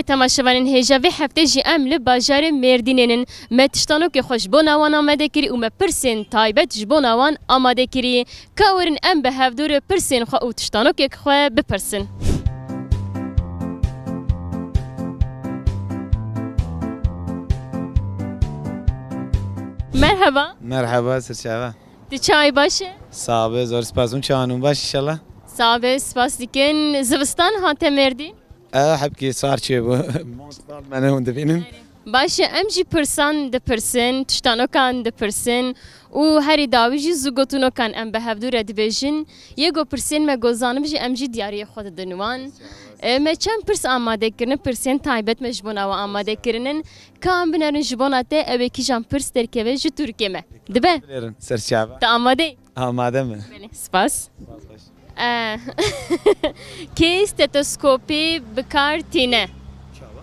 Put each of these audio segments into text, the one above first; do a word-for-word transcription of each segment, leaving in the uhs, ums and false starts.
Temaşevanên hêja, vê heftê jî em li bajarê Mêrdînê nin. Me tiştanokê xwe ji bona wan amade kirî û me pirsên taybet ji bona wan amade kirî. Ka werin em bi hevdû re pirsên xwe û tiştanokê xwe bipirsin. Merheba. Merheba, sirçava. Tu çawa yî, baş î? Sax be, zor spas. Hûn çawa ne, baş inşallah? Sax be, spas dikin. Zivistan hate Mêrdîn? E, hebkê sar çêbû. Mont sar me ne hûn dibînin. Baş e, em jî pirsan dipirsin, tiştanokan dipirsin û herî dawî jî zûgotinokan em bi hevdû re dibêjin. Yê ku pirsên me ku zanim jî em jî diyariyê xwe didin wan. E, me çend pirs amade kirine, pirsên taybet me ji bona we amade kirinin. Ka em binerin ji bona te, ew ê kîjan pirs derkeve ji Tirkê me. Dibe? Bilêrin, serçava. Tu amade yî? Amade me. Belê, spas. Spas, baş. Eh, kê stetoskopî bi kar tîne? Çawa?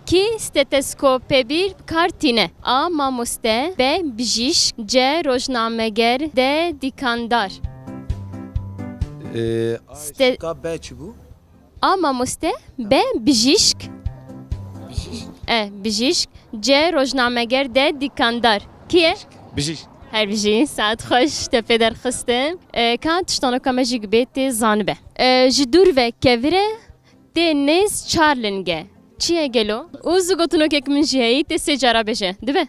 Kê stetoskopebîr bi kar tîne? A, mamoste, B, bijîşk, C, rojnameger, D, dîkandar. Ee, Ste- şika B çi bû? A, mamoste, B, bijîşk. E, bijîşk. C, rojnameger, D, dîkandar. Kî ye? Bijîşk. Her bijî, saet xweş, te pê derxistin. E, ka tiştanoka me jî gibê tê zanibe. E, ji dûr ve kevire tê nêz çar linge. Çi ye gelo? Û zû gotinokek min jî heyî, tê sê cara bêje. Dibe?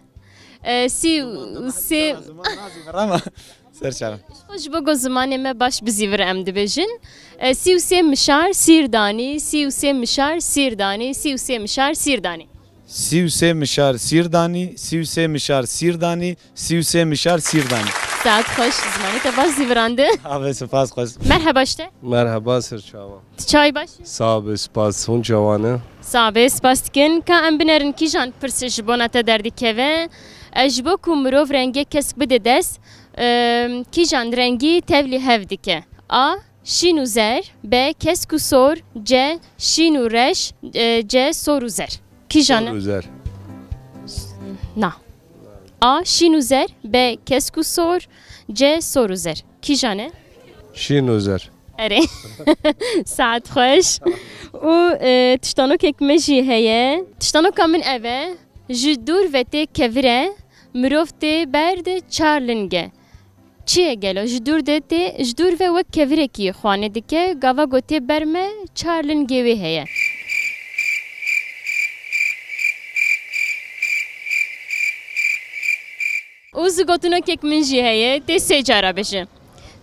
E, sî û sê. Ziman, ziman, ziman, ziman, ziman. Ser çavan. Ji xwe ji bo ku zimanê me baş bizîvir em dibêjin. E, sî û sê mişar sîr danî, sî û sê mişar sîr danî, sî û sê mişar sîr danî. Sî û sê mişar sîr danî, sî û sê mişar sîr danî, sî û sê mişar sîr danî. Saet xweş, zimanê te baş zîvirandi. Abi, spas xweş. Merheba ji te. Merheba, ser çavan. Tu çawa yî, baş î? Sax be, spas. Hûn çawa ne? Sax be, spas dikin. Ka em binerin kîjan pirsê ji bona te derdikeve? E, ji bo ku mirov rengê kesk bide dest, e, kîjan rengî tevlî hev dike? A, şîn û zer. B, kesk û sor. C, şîn û reş. E, C, sor û zer. Kîjan e? Sor û zer. Na. A, şîn û zer. B, kesk û sor. C, sor û zer. Kîjan e? Şîn û zer. Erê. Saet xweş. Û, e, tiştanokek me jî heye. Tiştanoka min ev e. Ji dûr ve tê kevire, mirov tê berde çar linge. Çi ye gelo? Ji dûr de tê, ji dûr ve wek kevirekî xwanê dike, gava ku tê ber me, çar lingê wê heye. Û zû gotinokek min jî heye, tê sê cara bêje.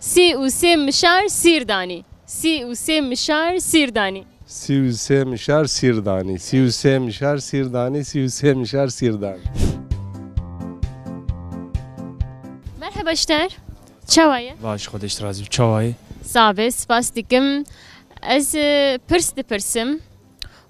Sî û sê mişar sîr danî. Sî û sê mişar sîr danî. Sî û sê mişar sîr danî. Sî û sê mişar sîr danî. Sî û sê mişar sîr danî. Merheba ji te. Çawa ye? Baş, Xwedê ji te razî be. Çawa ye? Sax be, spas dikim. Ez, e, pirs dipirsim.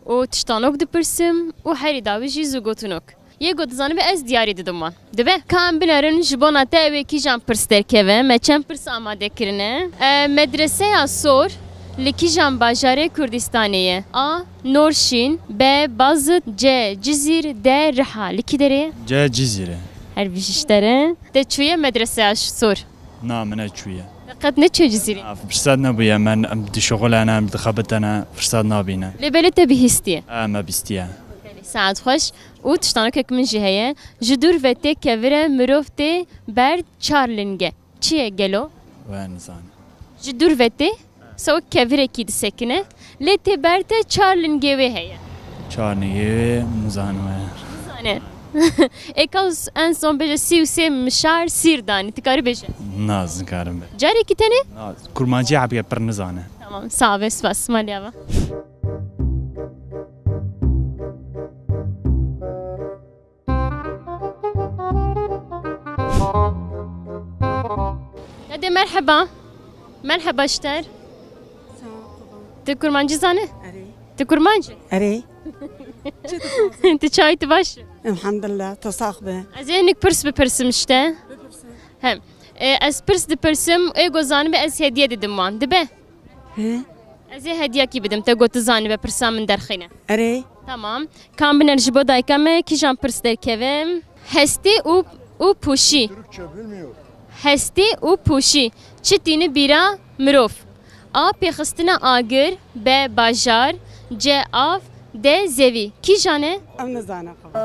û tiştanok dipirsim û herî dawî jî zû gotinok. Yê ku dizanibe ez diyarî didim wan. Dibe? Ka em binerin ji bona te ew ê kîjan pirs derkeve? Me çend pirs amade kirine. E, medreseya Sor li kîjan bajarê Kurdistanê ye? A, Norşîn, B, Bazid, C, Cizîr, D, Riha. Li kî derê ye? C, Cizîr e. Her bijî ji te re. Te çûye medreseya Sor? Na, min neçûye. Te qet neçûye Cizîrê? Na, firsat nebûye, me em dişixulene, em dixebitene, firsat nabîne. Lê belê te bihîstiye? E, me bîstiye. Saet xweş. Û tiştanokek min jî heye. Ji dûr ve tê kevire, mirov tê ber çar linge. Çi ye gelo? We nizanim. Ji dûr ve tê, wisa wek kevirekî disekine. Lê tê ber te çar lingê wê heye. Çar lingê wê, nizanim we. Nizane. Ê, ka en son bêje sî û sê mişar sîr danî. Tu karî bêje? Na, ez nikarim be. Carekî tenê? Na, kurmancî hebûye pir nizane. Tamam, sax be, spas. Maliya ve. Dede, merheba. Merheba ji te re. Sağ ol, baba. Tu kurmancî zane? Erê. Tu kurmanc î? Erê. Tu çawa yî, tu baş î? Elhamdülillah, tu sax be. Ez ê hinek pirs bipirsim ji te. Bipirse. Hem. E, ez pirs dipirsim, ê ku zanibe ez hediye didim wan. Dibe? He? Ez ê hediyekî bidim te, got tu zanibe pirsa min derxîne. Erê. Tamam. Ka em biner ji bo dayika me, kîjan pirs derkeve? Hestî û, û pûşî. Türkçe bilmiyor. Hestî û pûşî. Çi tîni bîra mirov? A, pêxistina agir, B, bajar, C, av, D zevî. Kîjan e? Em nizanin xwe.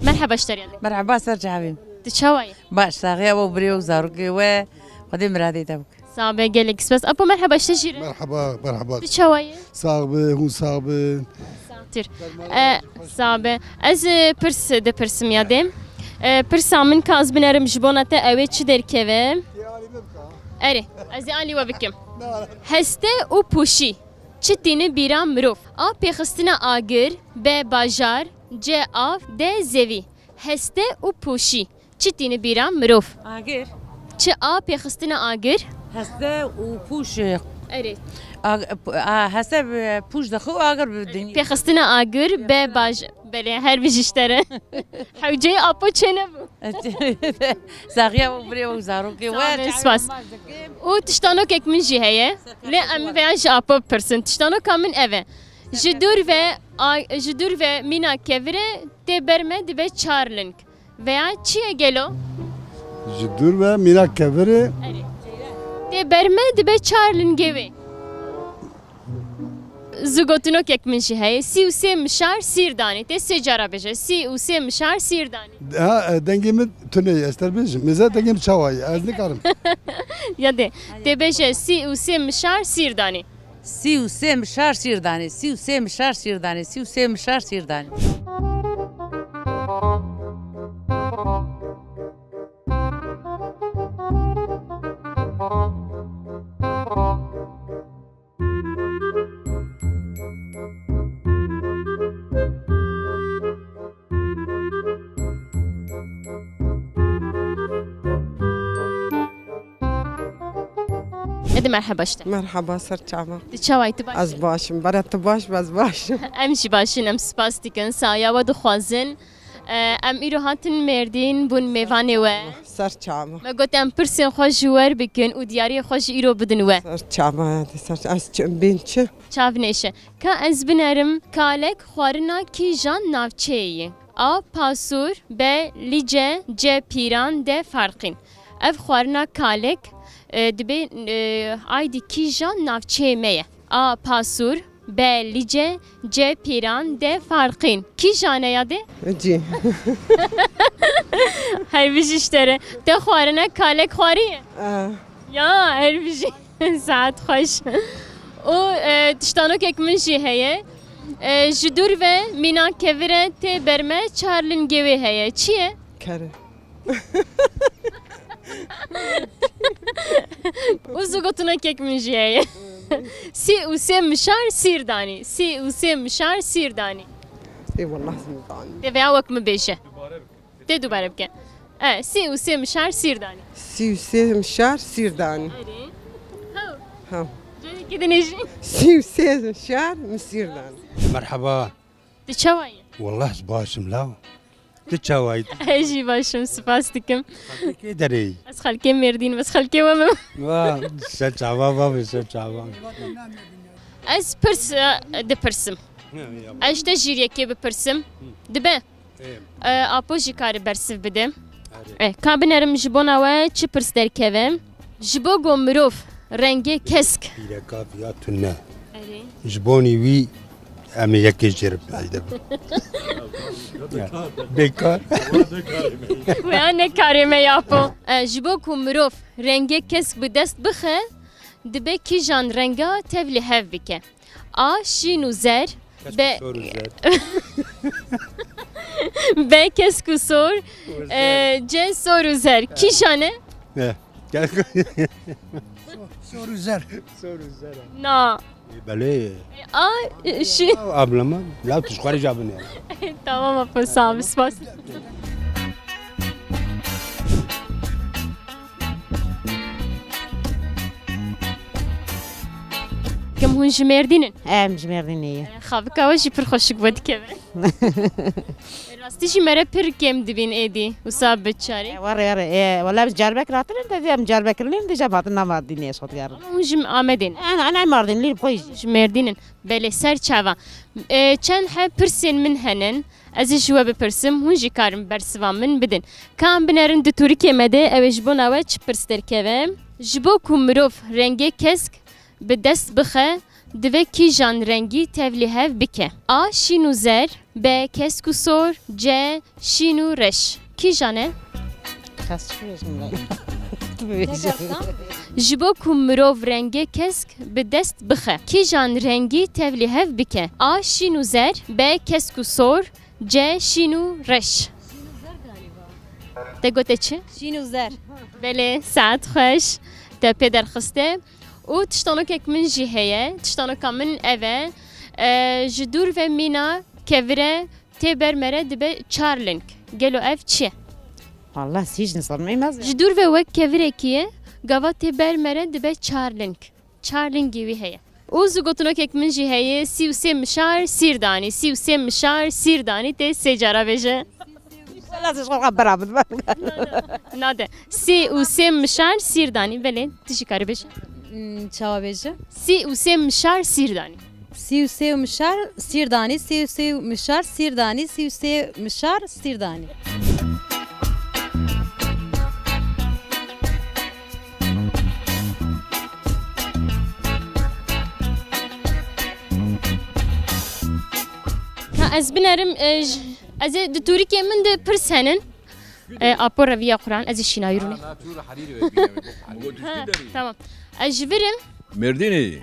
Merheba ji te re. Merheba, ser çavê. Tu çawa yî? Baş, saxiya we û birê we û zarokê we. Xwedê miradê te bike. Sax be, gelek spas. Apo, merheba ji te jî re. Merheba, merheba. Tu çawa yî? Sax be, hûn sax bin. Saxtir. E, sax be. Ez, e, pirs dipirsim ya dê. E, pirsa min ka ez binerim ji bona te ew ê çi derkeve? Erê, ez ê alî we bikim. Heste û pûşî çi tîni bîra mirov? A, pêxistina agir, B, bajar, C, av, D, zevî. Heste û pûşî çi tîni bîra mirov? Agir. Çi, A, pêxistina agir? Heste û pûş, e, Erê. Ag-, p-, a, heste, e, pûş dixwe û agir bi dinyê. Pêxistina agir, B, baj-, belê, her bijî ji te re. Hewceyê Apo çênebû. Saxiya we û birê we û zarokê we. Sax be, çavê spas. Û tiştanokek min jî heye. Lê em vêya ji Apo bipirsin. Tiştanoka min ev e. Ji dûr ve, a, ji dûr ve mîna kevir e, tê ber me dibe çar ling. Veya çi ye gelo? Ji dûr ve mîna kevir e. Erê. Tê ber me dibe çar lingê wê. Zû gotinokek min jî heye. Sî û sê mişar sîr danî. Tê sê cara bêje. Sî û sê mişar sîr danî. Ha, e, dengê min tune ye, ez te bêjim. Mêze dengê min çawa ye? Ez nikarim. Ya dê. Tê bêje sî û sê mişar sîr danî. Sî û sê mişar sîr danê, sî û sê mişar sîr danê, sî û sê mişar sîr danê. Edi merheba işte. Merheba, ser çava. Tu çawa yî, tu baş yî? Ez baş im. Bere tu baş be, ez baş im. Em jî baş in, em spas dikin. Saya we dixwazin. E, em îro hatin Mêrdîn, bûn mêvanê we. Ser çava. Me got em pirsên xwe ji we re bikin û diyariyê xwe jî îro bidin we. Ser çava, ser çava. Ez çi, bên çi? Çav nêşe. Ka ez binerim, kalek xwarina kîjan navçeyê ye? A, Pasûr, B, Lice, C, Pîran, D, Farqîn. Ev xwarina kalek, e, dibê, e, aydî kîjan navçeyê me ye? A, Pasûr, B, Lice, C, Pîran, D, Farqîn. Kîjan e ya dê? Cî. Her bijî ji te re. Te xwarina kalek xwariye? Ah. Ya, her bijî. Saet xweş. Û, e, tiştanokek min jî heye. E, ji dûr ve mîna kevir e, tê ber me çar lingê wê heye. Çi ye? Kere. Û zû gotinokek min jî heye. Sî û sê mişar sîr danî. Sî û sê mişar sîr danî. Ê, wallah, zî zanî. Tê veya wek min bêje. Tê dubare bike. E, sî û sê mişar sîr danî. Sî û sê mişar sîr danî. Erê. Ha. Ha. Carekê din jî. Sî û sê mişar min sîr danî. Merhaba. Tu çawa yî? Wallah ez baş im law. Tu çawa yî? Ez jî baş im, spas dikim. Xelkê kê derê yî? Ez xelkê Mêrdîn im, ez xelkê we me. Wa, ser çava bavê, ser çava. Ez pirs, e, dipirsim. Ya, ya. Ez ji te jî yekê bipirsim. Hı. Dibe? Ê. E, Apo jî kare bersiv bide. Erê. E, ka binerim ji bona we çi pirs derkeve? Ji bo ku mirov rengê kesk. Pîreka viya tune. Erê. Ji bonî wî em ê yekê jê re peyde bin. Bêkar. Weya ne karê me ya Apo. E, ji bo ku mirov rengê kesk bi dest bixe, dibe kîjan renga tevlî hev bike. A, şîn û zer. Kesk û B, sor û zer. B, kesk û sor. Û zer. E, C, sor û zer. Kîjan e? E, kesk. Sor û zer. Sor û zer. Na. E, belê. A, şîn. Ablama, la tu ji xwe re jabine. Tamam, Apo, sağ ol, spas. Kim hûn ji Mêrdîn in? Em ji Mêrdînê ye. Xavika we jî pir xweşik we dikeve. Rastî jî me re pir kêm dibîn êdî, wisa bi çarê. E, were, were. E, wele em carbek ratin in, de em carbek kirlin, de cem hatin na Mardînê ez xwe digerin. Ama hûn ji Amedê ne? Ana, ana Mardînlî bi xwe jî. Ji Mêrdîn in. Belê, ser çava. E, çend heb pirsên min henin. Ez ê ji we bipirsim, hûn jî karin bersiva min bidin. Ka em binerin di tûrikê me de, ew ê ji bona we çi pirs derkeve? Ji bo ku mirov rengê kesk bi dest bixe, divê kîjan rengî tevlî hev bike? A şîn û zer, B kesk û sor, C şîn û reş. Kîjan e? Kesk û sor. Ji bo ku mirov rengê kesk bi dest bixe, kîjan rengî tevlî hev bike? A şîn û zer, B kesk û sor, C şîn û reş. Te gote çi? Şîn û zer. Belê, saet xweş. Te pê derxiste. Û tiştanokek min jî heye. Tiştanoka min ev e. E, ji dûr ve mîna kevire tê ber mere dibe çar ling. Gelo ev çi ye? Vallahi hiç nizanim. Em ez Ji dûr ve wek kevirekî ye. Gava tê ber mere dibe çar ling. Çar lingî wî heye. Û zigotinokek min jî heye, sî û sê mişar sîrdanî, sî û sê mişar sîrdanî tê sê cara bêje. Wela ez ji xwe bira bidim. Nade. Sî û sê mişar sîrdanî, belê, tu jî karî bêje. Hmm, çawa bêje? Sî û sê mişar sîrdanî. Sî û sê mişar sîrdanî, sî û sê mişar sîrdanî, sî û sê mişar sîrdanî. Ha, ez binerim, e, j-, ez ê di tûrikê min de pirs henin. E, apo reviya Quran, ez ê şînayî rûnê. Ha, na, tu herîrê ve bîne. Ha, tamam. Ez ji vir im. Mêrdînê.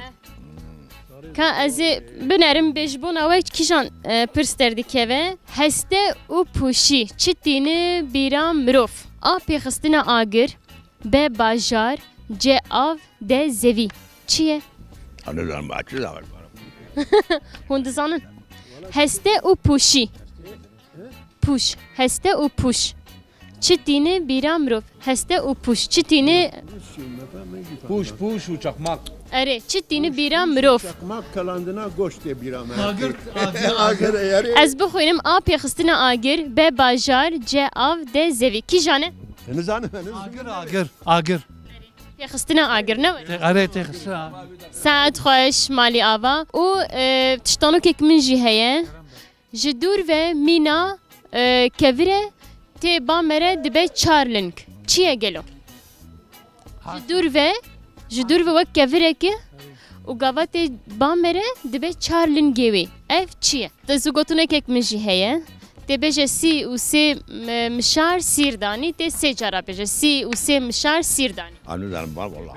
Ka ez ê binerim bê ji bona we kîjan, e, pirs derdikeve? Heste û pûşî çi tîne bîra mirov? A pêxistina agir, B bajar, C av, D zevî. Çi ye? Em nizanin, ba çi zaxir. Hûn dizanin? Heste û pûşî. Pûş. Heste û pûş. Çi tîne bîra mirov? Heste û pûş. Çi tîne? Pûş, pûş û çakmak. Erê, çi tîne bîra mirov? Çakmak kalandina goştê bîra me. Agir, agir, agir. Agir, erê. Ez bixwînim, A pêxistina agir, B bajar, C av, D zevî. Kîjan e? E, nizanim, e, nizanim. Agir, agir, agir. Pêxistina agir, ne were? Te-, erê, têxistina agir. Saet xweş, malî ava. Û, e, tiştanokek min jî heye. Ji dûr ve mîna, e, kevire tê ba mere dibe çar ling. Çi ye gelo? Ji dûr ve, ji dûr ve wek kevireke û gava tê ba mere dibe çar lingê wê. Ev çi ye? Te zigotinekek min jî heye. Tê bêje sî û sê, e, mişar sîrdanî, tê sê cara bêje. Sî û sê mişar sîrdanî. Em nizanin, ba wala.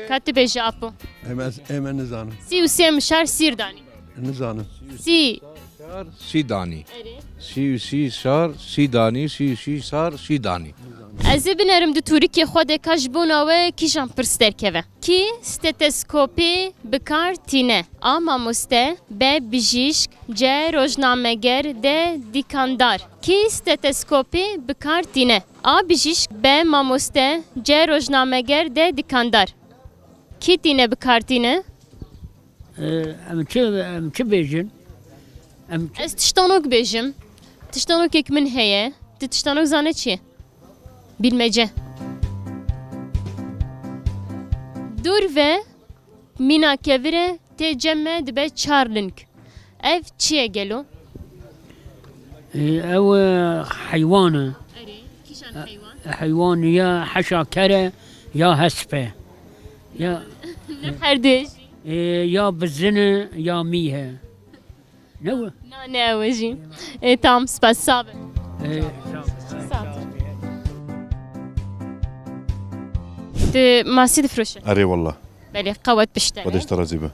Ka tu bêje apo. Em ez, em ez nizanim. Sî û sê mişar sîrdanî. Nizanim. Sî. Şar, sî danî. Erê. Sî û sî şar, sî danî, sî û sî şar, sî danî. Ez ê binerim di tûrikê xwe de ka ji bona we kîjan pirs derkeve. Kî steteskopê bi kar tîne? A mamoste, B bijîşk, C rojnameger, D dîkandar. Kî steteskopê bi kar tîne? A bijîşk, B mamoste, C rojnameger, D dîkandar. Kî tîne bi kar tîne? Ee, em çi, em çi bêjin? Em çi Ez tiştanok bêjim. Tiştanokek min heye. Tu tiştanok zane çi ye? Bilmece. Dûr ve mîna kevire tê cem me dibe çar ling. Ev çi ye gelo? Ee, ew, e, heywan e. Erê, kîjan heywan? Heywan ya heşaker e, ya hesp e. Ya Ne her du jî. Ee, ya bizin e, ya mîh e. Ne bu? Na, ne ew e jî. E, tamam, spas, sağ be. Ee, sağ ol. Sağ ol. Tu masî difroşe? Erê wallah. Belê, qewet pişt e. Xwedê ji te razî be.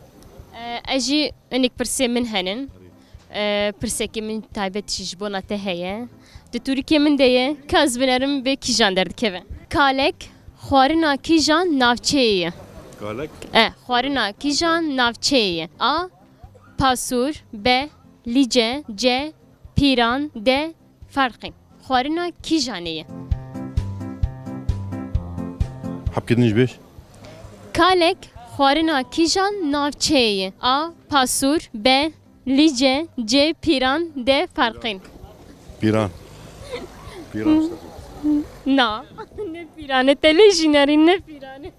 E, ez jî hinek pirsê min henin. E, pirsekê min taybet jî ji bona te heye. Di tûrikê min de ye. Ka ez binerim bê kîjan derdikeve. Kalek xwarina kîjan navçeyê ye? Kalek? E, xwarina kîjan navçeyê ye? A. Pasûr, B. Lîce, C. Pîran, D. Ferqîn. Xwarina kîjanê ye? Hebkê din jî bêj. Kalek xwarina kîjan navçeyê ye? A. Pasûr, B. Lîce, C. Pîran, D. Ferqîn. Pîran. Pîran işte. Na, ne pîran e, te lê jî nerîn, ne pîran e.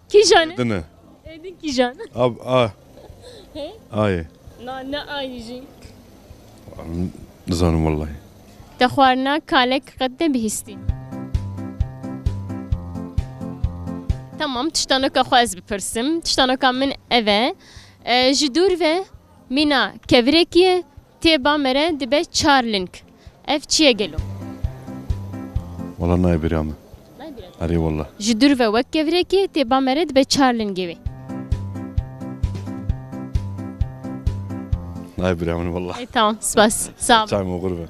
Kîjan e? Din e. Êdî kîjan? A, a. He? A ye. Na, ne a ye jî. Nizanim wellahî. Te xwarina kalek qet nebihîstî? Tamam, tiştanoka xwe ez bipirsim. Tiştanoka min ev e. E, ji dûr ve mîna kevirekî ye, tê ba me re dibe çar ling. Ev çi ye gelo? Wala nayê bêriya min. Nayê bêriya te? Erê wala. Ji dûr ve wek kevirekî ye, tê ba me re dibe çar lingê wê. Nayê bêriya min wala. Ê, tamam, spas. Sağ ol. Çay moxur be.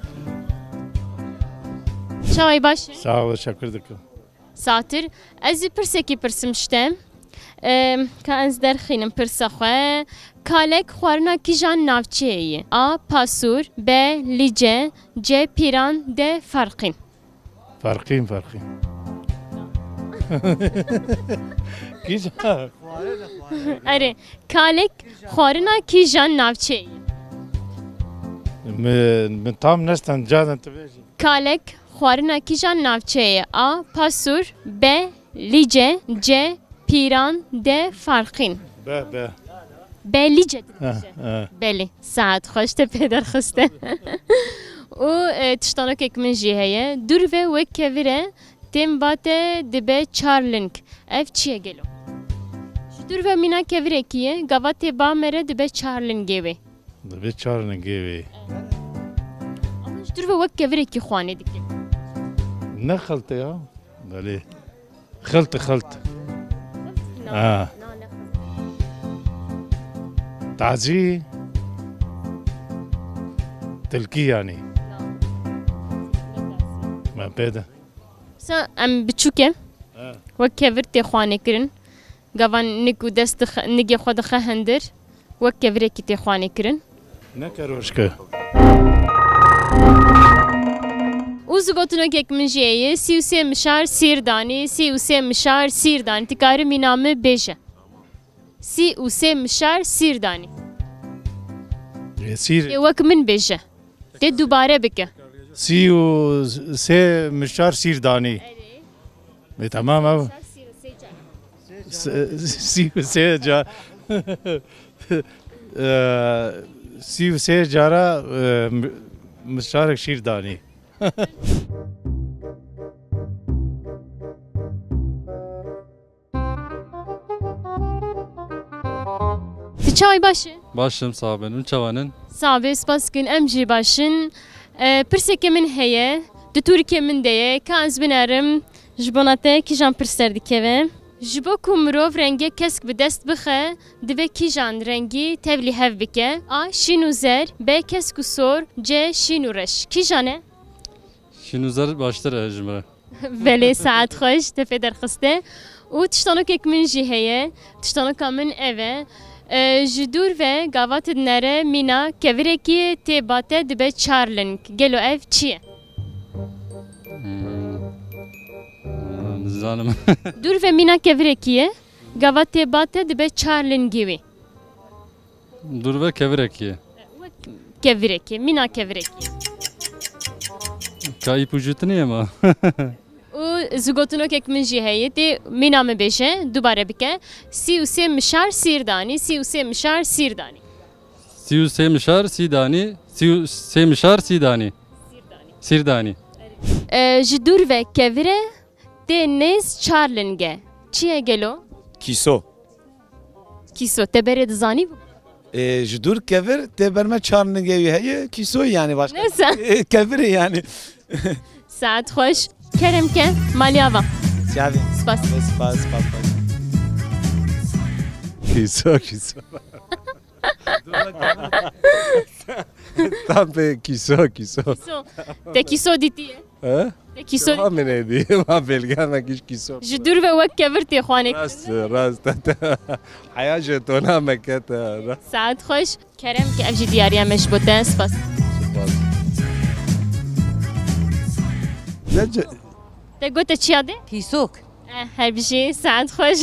Çawayî baş e? Sağ ol, teşekkür dikim. Satir. Ez jî pirsekî pirsim ji te. Em, ka ez derxînim pirsa xwe. Kalek xwarina kîjan navçeyê ye? A. Pasûr, B. Lîce, C. Pîran, D. Farqîn. Farqîn, Farqîn. Kîjan? Erê, kalek xwarina kîjan navçeyê ye? Min, min tam nestan cadan tu bêjî. Kalek xwarina kîjan navçeyê ye? A. Pasûr, B. Lîce, C. Pîran, D. Farqîn. B, B. B Lîce dibêje. He, he. Belê, saet xweş te pê derxiste. Û, e, tiştanokek min jî heye. Dûr ve wek kevir e, tên ba te dibe çar ling. Ev çi ye gelo? Ji dûr ve mîna kevirekî ye, gava tê ba me re dibe çar lingê wê. Dibe çar lingê wê. Ama ji dûr ve wek kevirekî xwanê dike. Ne xilt e ya? Belê. Xilt, xilt. Na, ha. Na, ne xilt. Tazî. Tilkî yanî. Na. Me pê de. Sa em biçûk e. He. Wek kevir tê xwanê kirin. Gavan nik û dest dixe, nigê xwe dixe hindir, wek kevirekî tê xwanê kirin. Ne kerojke. Û zigotinokek min jî heye, sî û sê mişar sîr danî, sî û sê mişar sîr danî. Ti karî mîna min bêje. Sî û sê mişar sîr danî. E, sîr. Ê wek min bêje. Tê dubare bike. Sî û sê mişar sîr danî. Erê. E, tamam ev. Mişar sî û sê cara. Se-, sî û sê ca-, e, sî û sê cara, e, mi-, mişarek şîr danî. Tu çawa yî, baş î? Baş im, sax bin. Hûn çawa nin? Sax be, spas dikin, em jî baş in. E, pirsekê min heye, di tûrikê min de ye, ka ez binerim, ji bona te kîjan pirs derdikeve? Ji bo ku mirov rengê kesk bi dest bixe, divê kîjan rengî tevlî hev bike? A. Şîn û zer, B. Kesk û sor, C. Şîn û reş. Kîjan e? Şîn û zer baştir e ji min re. Belê, saet xweş, te pê derxiste. Û tiştanokek min jî heye. Tiştanoka min ev e. E, ji dûr ve gava tu dinere mîna kevirekî tê ba te dibe çar ling. Gelo ev çi ye? Hmm. Hmm, nizanim. Dûr ve mîna kevirekî ye. Gava tê ba te dibe çar lingî wî. Dûr ve kevirekî ye. Wek kevirekî, mîna kevirekî. Ka îpucu tune ye ma. Û zigotinokek min jî heye, tê mîna min bêje, dubare bike. Sî û sê mişar sîr danî, sî û sê mişar sîr danî. Sî û sê mişar sî danî, sî û sê mişar sî danî. Sîr danî. Sîr danî. E, ji dûr ve kevir e, tê nêz çar ling e. Çi ye gelo? Kîso. Kîso, te berê dizanî bû? Ê, ji dûr kevir tê ber me çar ningê wî heye, kîso yanî başka. Neyse. Ê, kevir e yanî. Saet xweş. Kerem ke, malî ava. Çavê. Spas. Spas, spas, spas. Kîso, kîso. Tam pê kîso, kîso. Kîso. Te kîso dîtiye? He? Te kîso dîtiye? Min êdî, ma belge me kîş kîso. Ji dûr ve wek kevir tê xwanê. Rast, rast. Heya jetona me kete. Saet xweş. Kerem ke ev jî diyariya me ji bo te. Spas. Spas. Ne ce- Te gote çiya de? Pîsok. Eh, her bijî, saet xweş.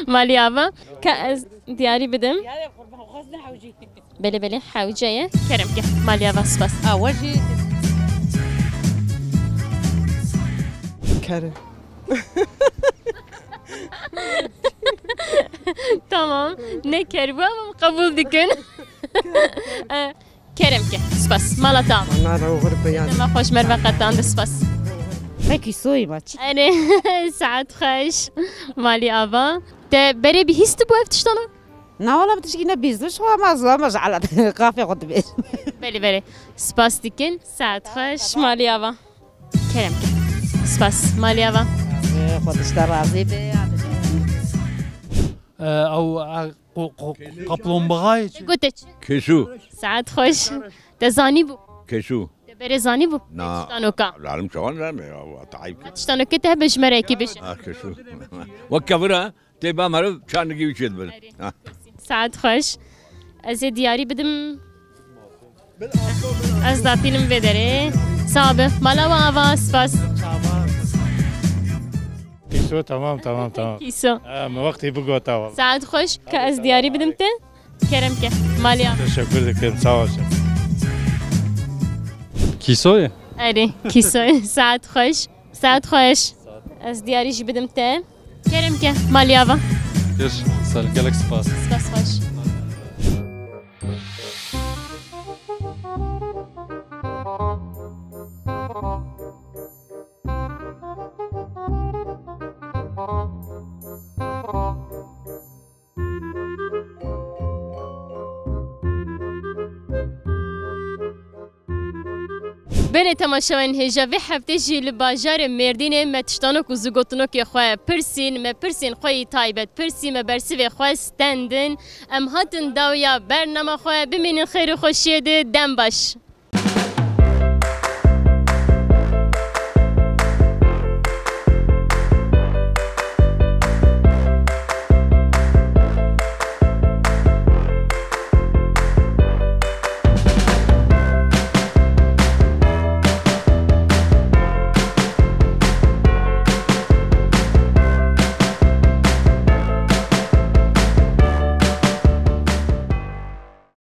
Malî ava. Ka ez diyarî bidim. Belê, belê, hewce ye. Kerem ke. Malî ava, spas. A, we jî. Kerem. Tamam. Ne kerem ama qebûl dikin. Eh, Kerem ke. Spas. Mala te ava. Mala te ava. Dema xweş, merve qetande, spas. Pekî soyî ma çi? Erê, saet xweş. Malî ava. Te berê bihîstibû ev tiştana? Na wala bi tişkî ne bîst, ji xwe ma zilama ji ala qafê xwe dibêjim. Belê, belê. Spas dikin. Saet xweş. Malî ava. Kerem ke. Spas. Malî ava. Xwe dişte razî be. Ew, e, qo-, qo-, kaplumbağa ye çi? Gote çi? Keşû. Saet xweş. Te zanîbû? Keşû. Te berê zanîbû? Na. Tiştanoka. Lalim çawan lan ya, tayyip. Tiştanoke te hebe ji me re yekê bêje. Ha, keşû. Wek kevir e, tê ba meriv çar nigî wî çêdibin. Erê. Ha. Saet xweş. Ez ê diyarî bidim. Ez datînim vê derê. Sağ be. Mala we ava, spas. Kîso, tamam, tamam, tamam. Kîso. Ha, me wextê bigota wala. Saet xweş. Ka ez diyarî bidim te. Kerem ke. Malî ava. Teşekkür dikim, sağ ol. Kîsoyê? Erê, kîsoyê. Saet xweş. Saet xweş. Ez diyarî jî bidim te. Kerem ke. Malî ava. Kir, ser gelek spas. Spas xweş. Belê temaşevanên hêja, vê heftê jî li bajarê Mêrdînê me tiştanok û zigotinokê xwe pirsîn, me pirsên xwe yî taybet pirsî, me bersivê xwe stendin. Em hatin dawiya bernama xwe, bimînin xêr û xweşiyê de, dem baş.